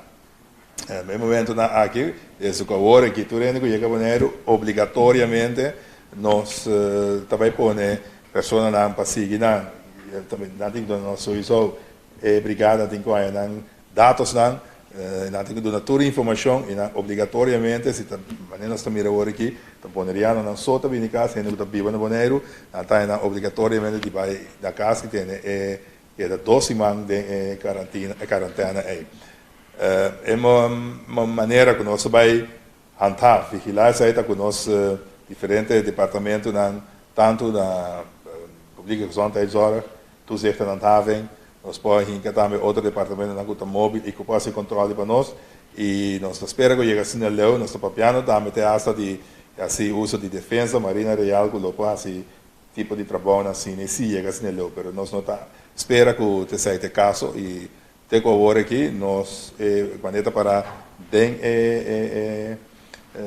Na e momentonan aki, desde ku awor aki tur hende ku yega Boneiru obligatoriamente nos ta bai pone personanan pa sigui nan. Nan tin ku duna nos souiso e brigada tin ku haña nan datosnan, nan tin ku duna tur informashon i nan obligatoriamente si ta manera nos ta mira awor aki ta bonerianonan so ta bini kas, hende ku ta biba na Boneiru nan ta haña nan obligatoriamente di bai na kas i tene e keda dos siman den e karantena ei. E manera ku nos ta bai handhaaf, vigilá esei ta ku nos diferente departamentunan, tantu na Publieke Gezondheidszorg, Toezicht en Handhaving, nos por hinka tambe otro departamentunan ku ta mobil i ku por hasi kontrol riba nos i nos ta spera ku yega asina leu, nos ta papiando tambe te hasta di hasi uso di Defensa, Marina Real ku lo por hasi tipo di trabounan asina i si yega asina leu, pero nos no ta spera ku esei ta e kaso i Te ku awor aki nos e manera ta pará den e e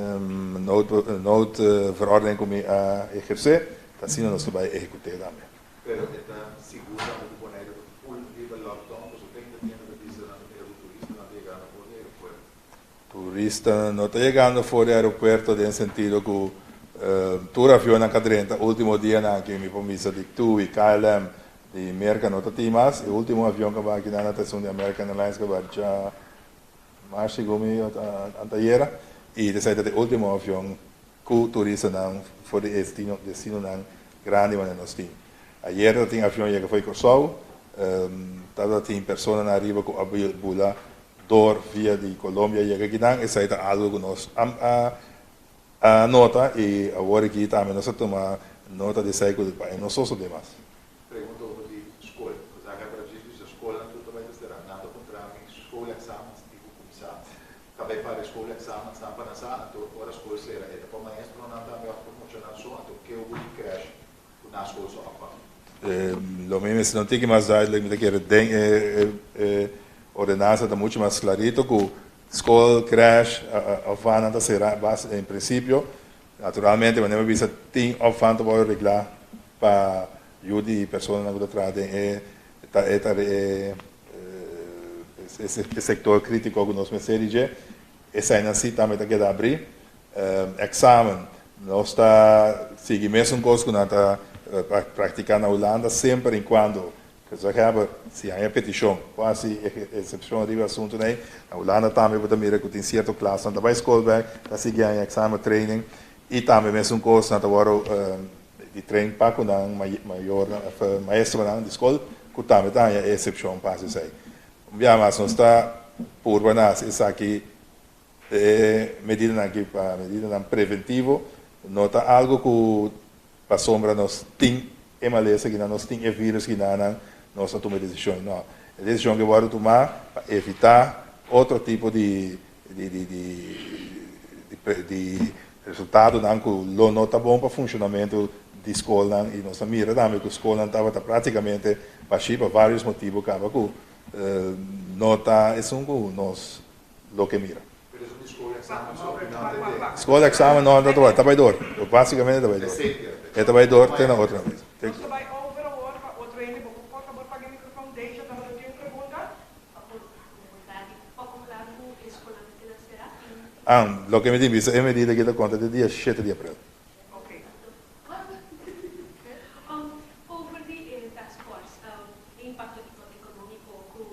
nood noodverordening ku mi a ehersé, ta asina nos ta bai ehekut'é tambe. Pero e ta sigur tambe ku Boneiru ta full riba lockdown pasobra tin hende ta bisa nan ta mira ku turistanan ta yegando for di aeropuerto. Turistanan no ta yegando for di aeropuerto den sentido ku tur avionnan ka drenta ultimo dianan aki mi por bisa di TUI, KLM, Di Merca no ta tin mas. E ultimo avion cu a bai akinan ta esun di American Airlines cu a bai dja mas segun mi antayera. Y esai ta e ultimo avion cu turistanan for di e destinonan grandi wanda nos tin. Ayer ta tin avion yega for di Corsou. Tabata tin personanan ariba cu a bula. door via di Colombia yega akinan, esei ta algo ku nos a a nota i awor aki tambe nos a tuma nota di esei ku pa e no sosodé mas. Pregunta over di skol. Zaak a djis bisa skolnan tur ta bai ta sera. Nan ta puntra mi schoolexamens di ku kuminsá. Ta bai para e schoolexamens nan pa nan sa anto ora skol sera e ta pa maestronan tambe òf pa muchanan so anto ke obo di crèche ku nan skol so afha. Lo mi mester un tiki mas duidelijk, mi ta kere den e ordenansa ta mucho mas clarito ku skol, crèche, opvangnan ta sera en principio. Naturalmente wanneer mi bisa tin opvang ta wòrdu reglá pa yu di personanan ku ta traha den e ta e ta e e sektor kritiko ku nos mester di dje, eseinan si tambe ta keda abrí. Eksamen, nos ta sigui mesun kos ku nan ta praktiká na Hulanda semper en kuando Gezaghebber, si haña petishon por hasi eksepshon riba e asuntunan ei. Na Hulanda tambe bo ta mira ku tin sierto klasnan ta bai skol bèk, ta sigui haña eksamen, training i tambe mesun kos nan ta wòrdu di train pa ku nan mayornan òf maestronan di skol ku tambe ta haña e eksepshon pa hasi esei. Un biaha mas nos ta purba na hasi esaki e medidanan aki pa medidanan preventivo no ta algu ku Pasobra nos tin e malesa kinan, nos tin e virus kinanan, nos a tuma e desishon. No, e desishon ke wòrdu tumá pa evitá otro tipo di di di di di resultadonan ku lo no ta bon pa funshonamentu di skolnan i nos a mira tambe ku skolnan tabata práktikamente bashí pa vários motibu kaba ku no ta esun ku nos lo ke mira. Pero esun di school examen so y nan ta de. School examen no ta tabata, ta bay door. Basicamente ta bay door. E ta bay door te na otro mes. Nos ta bay over awor pa otro hende. Bo por por fabor paga e microfoon. Deisha tabata tin un pregunta. Pa por pregunta di pa con largo e schoolnan ta keda cera y. Ah, loke mi tin bisa e medida aki ta conta te dia shete di april. Oké. Over di e taskforce, e impacto economico cu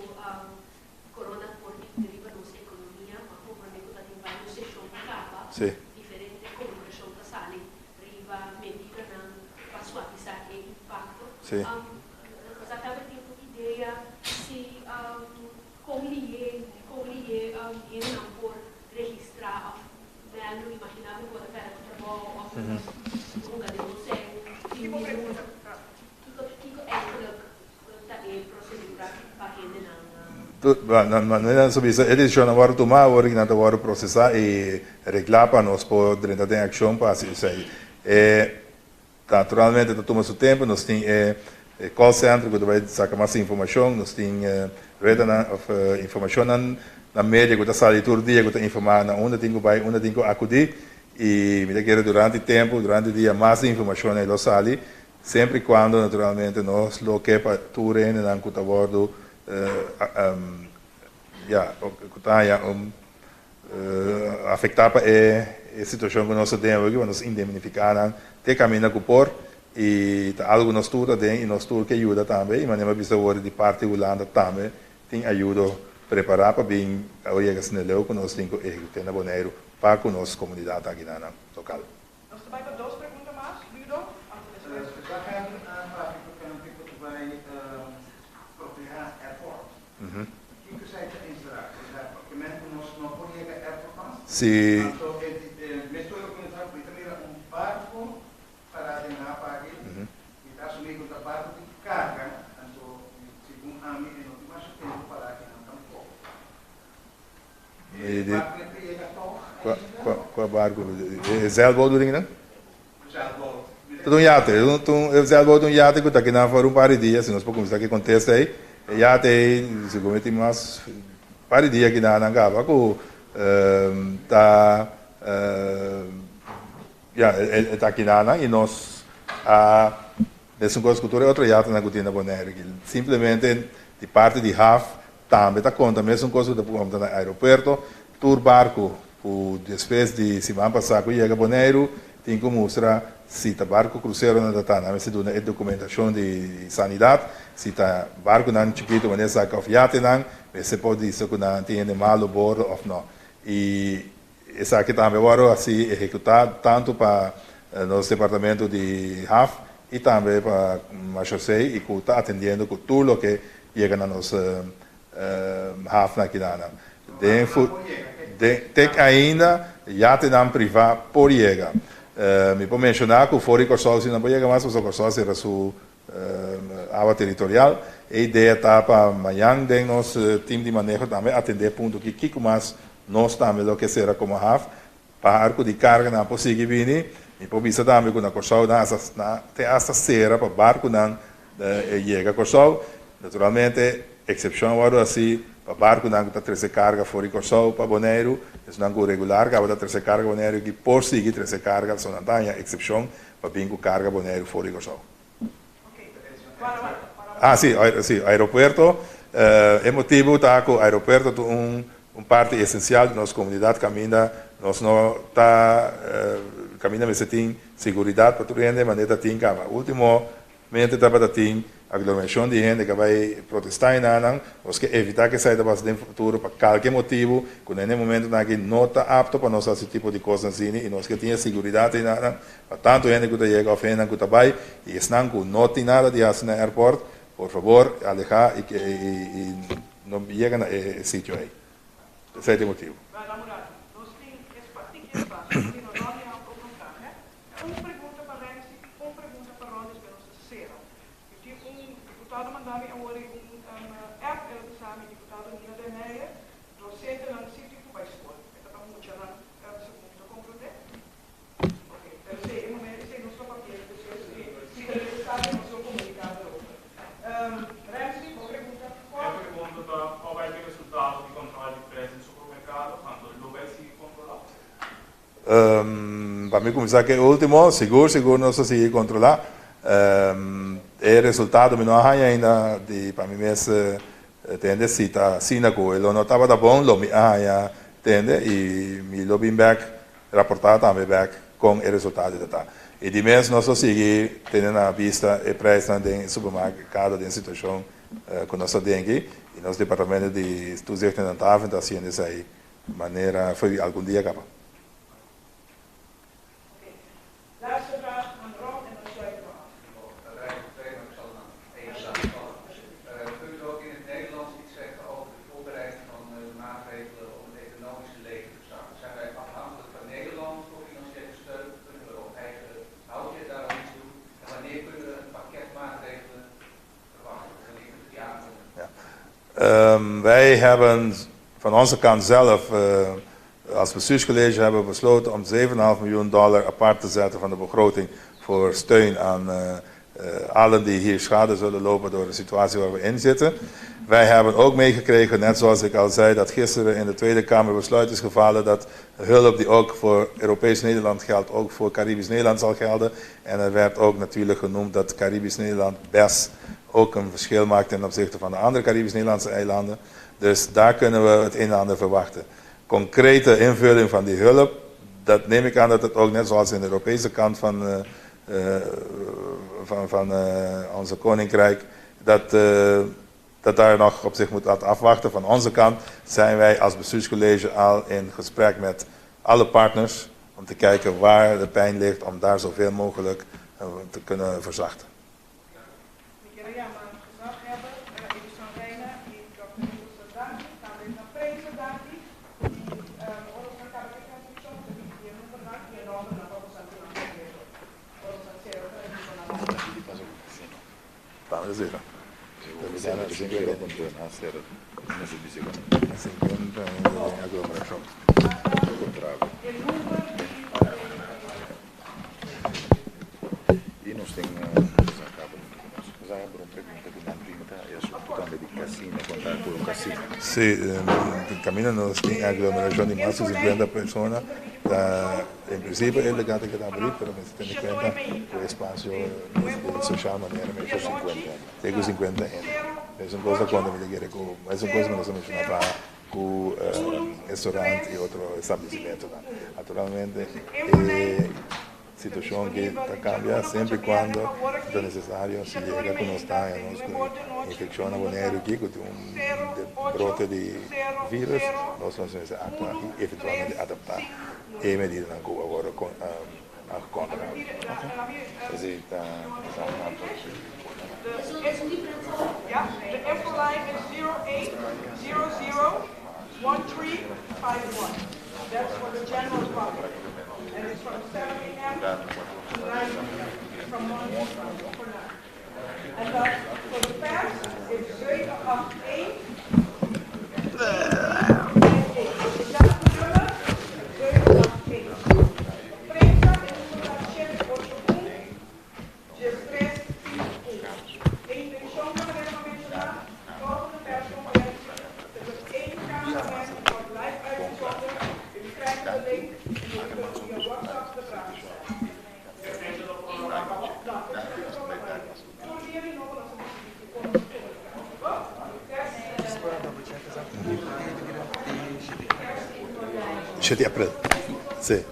Corona por tin riba nos economia, ma comprende cu ta tin varios sesion pa caba, diferente comunicacion ta sali riba medidanan pa suavisa e impacto. Nos a caba tin un idea si con liye, con liye hendenan por registra of mèldu, imagina mi cu bo ta perde bo trabou of hunga den un sèn, tin Kiko, kiko eigenlijk ta e procedura pa hendenan. Manera nos a bisa, e decisionnan a wòrdu tumá, awor nan ta wòrdu prosesá i reglá pa nos por drenta den akshon pa hasi esei. E naturalmente ta tuma su tempu, nos tin e call center ku ta bai saka mas informashon, nos tin redanan òf informashonnan na media ku ta sali tur dia ku ta informá na unda tin ku bai, unda tin ku akudí i mi ta kere durante tempu, durante dia mas informashon ei lo sali. Semper y cuando naturalmente nos lo ke pa tur hendenan cu ta wordo ya cu ta haya un afecta pa e situacion cu nos ta den awoki pa nos indemnifica nan te caminda cu por y ta algo cu nos tur ta den y nos tur ke yuda tambe y manera mi a bisa awor di parti Hulanda tambe tin ayudo prepara pa bin awor yega sneleu cu nos tin cu ehecuta na Boneiru pa cu nos comunidad aki nan local. Nos ta bai pa dos pregunta mas, Ludo, anto despues. Gezaghebber a papia tokante ku ta bai protehá airport. Kiko esei ta enserá? Por ehèmpel, ke men ku nos no por yega airport mas? Si. Anto e mes tur a kuminsá mi ta mira un barko pará den haf aki, mi ta asumí ku ta barko di karga, anto segun ami e no tin masha tempu pará akinan tampoko. Kua barku? E zeilboot bedoel je dan? Ta un yate, e zeilboot ta un yate ku ta kinan for un par di dia, si nos por kuminsá ku e kontesta ei. E yate ei segun mi tin mas par di dia kinan nan kaba ku ta ya e ta kinan nan i nos a mesun kos ku tur e otro yatenan ku tin na Bonaire aki. Simplemente di parti di haf Tambe ta konta mesun kos ku ta konta na aeropuerto, tur barku ku despues di siman pasá ku yega Boneiru tin ku mustra si ta barku kruseronan ta ta, nan mester duna e dokumentashon di sanidat, si ta barkunan chikitu manera esaki òf yatenan mester por bisa ku nan tin hende malu bordo òf no. I esaki tambe a wòrdu hasi ehekutá tantu pa nos departamento di haf i tambe pa Marshosei i ku ta atendiendo ku tur loke yega na nos hafnan aki nan. Den den te ainda yatenan privá por yega. Mi por menshoná ku for di Kòrsou si nan por yega mas pasobra Kòrsou a sera su awa teritorial. E idea ta pa mañan den nos tim di maneho tambe atendé e punto ki kiko mas nos tambe lo ke sera komo haf Barku di karganan por sigui bini. Mi por bisa tambe ku na Kòrsou nan hasta nan te hasta sera pa barkunan yega Kòrsou. Naturalmente eksepshon a wòrdu hasi pa barkunan ku ta trese karga for di Kòrsou pa Boneiru. Esunnan ku regular kaba ta trese karga Boneiru aki por sigui trese karga, so nan ta haña eksepshon pa bin ku karga Boneiru for di Kòrsou. Ah, sí, sí, aeropuerto. E motibu ta ku aeropuerto ta un un parti esensial di nos komunidat kaminda nos no ta kaminda mester tin seguridat pa tur hende manera ta tin kaba. Ultimomente tabata tin aglomerashon di hende ku a bai protestá enanan. Nos ke evitá ku esei ta pasa den futuro pa kalke motibu ku na e momentunan aki no ta apto pa nos hasi tipo di kosnan asina i nos ke tin e seguridat enanan Pa tantu hende ku ta yega òf hendenan ku ta bai i esnan ku no tin nada di hasi na airport, por fabor alehá i i no yega na e sitio ei. Esei ta e motibu. Pa mi kuminsá ku e último, sigur sigur nos ta sigui kontrolá. E resultado mi no a haña ainda di pa mi mes tende si ta asina ku e lo no tabata bon lo mi a haña tende i mi lo bin bèk Raportá tambe bèk kon e resultado ta ta. I di mes nos lo sigui tene na bista e preisnan den e supermerkado den situashon ku nos ta den aki i nos departamento di Toezicht en Handhaving ta hasiendo esei manera for di algun dia kaba. Laatste vraag aan Ron en dan sluiten we af. Kunt u ook in het Nederlands iets zeggen over de voorbereiding van de maatregelen om het economische leven te verzachten? Zijn wij afhankelijk van Nederland voor financiële steun? Kunnen we op eigen houtje daar al iets doen? En wanneer kunnen we een pakket maatregelen verwachten? Wanneer kunt u die aankondigen? Ja. Wij hebben van onze kant zelf Als bestuurscollege hebben we besloten om 7,5 miljoen dollar apart te zetten van de begroting voor steun aan allen die hier schade zullen lopen door de situatie waar we in zitten. Wij hebben ook meegekregen, net zoals ik al zei, dat gisteren in de Tweede Kamer besluit is gevallen dat hulp die ook voor Europees Nederland geldt, ook voor Caribisch Nederland zal gelden. En er werd ook natuurlijk genoemd dat Caribisch Nederland best ook een verschil maakt ten opzichte van de andere Caribisch Nederlandse eilanden. Dus daar kunnen we het een en ander verwachten. Concrete invulling van die hulp, dat neem ik aan dat het ook net zoals in de Europese kant van, van, van onze koninkrijk, dat, dat daar nog op zich moet laten afwachten. Van onze kant zijn wij als bestuurscollege al in gesprek met alle partners om te kijken waar de pijn ligt, om daar zoveel mogelijk te kunnen verzachten. Mi kier a yama gezaghebber Edison Rijna y Dòkter Nicholson danki, tambe na prensa danki y ora nos a caba cu e transmision nos a bini e numbernan y e nombernan pa boso antenan completo ora nos a cera transmision na later. E number di. Y nos tin asunto tambe di casino, conta cu un casino. Si, caminda nos tin aglomeracion di mas di 50 persona, ta en principio e legal ta keda abri, pero mester tene cuenta cu espacio di social manera menciona, te cu 50 hende. Mesun cos ta conta mi ta kere cu, mesun cos cu nos a menciona pa cu restaurant y otro establecimentonan. Naturalmente e situacion aki ta cambia semper y cuando ta necesario si yega cu nos ta haña nos cu infeccion na Boneiru aki cu tin un brote di virus nos lo mester actua y eventualmente adapta e medidanan cu a worde aangekondigd. De infoline is 0800 13. 7 di april. Si.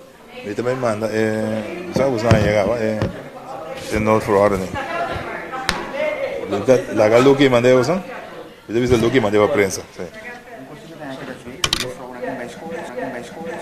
Mi ta bai manda e, sa ku a yega e e noodverordening. Laga Lucky mand'e boso. Mi ta bisa Lucky mand'e pa prensa. Si.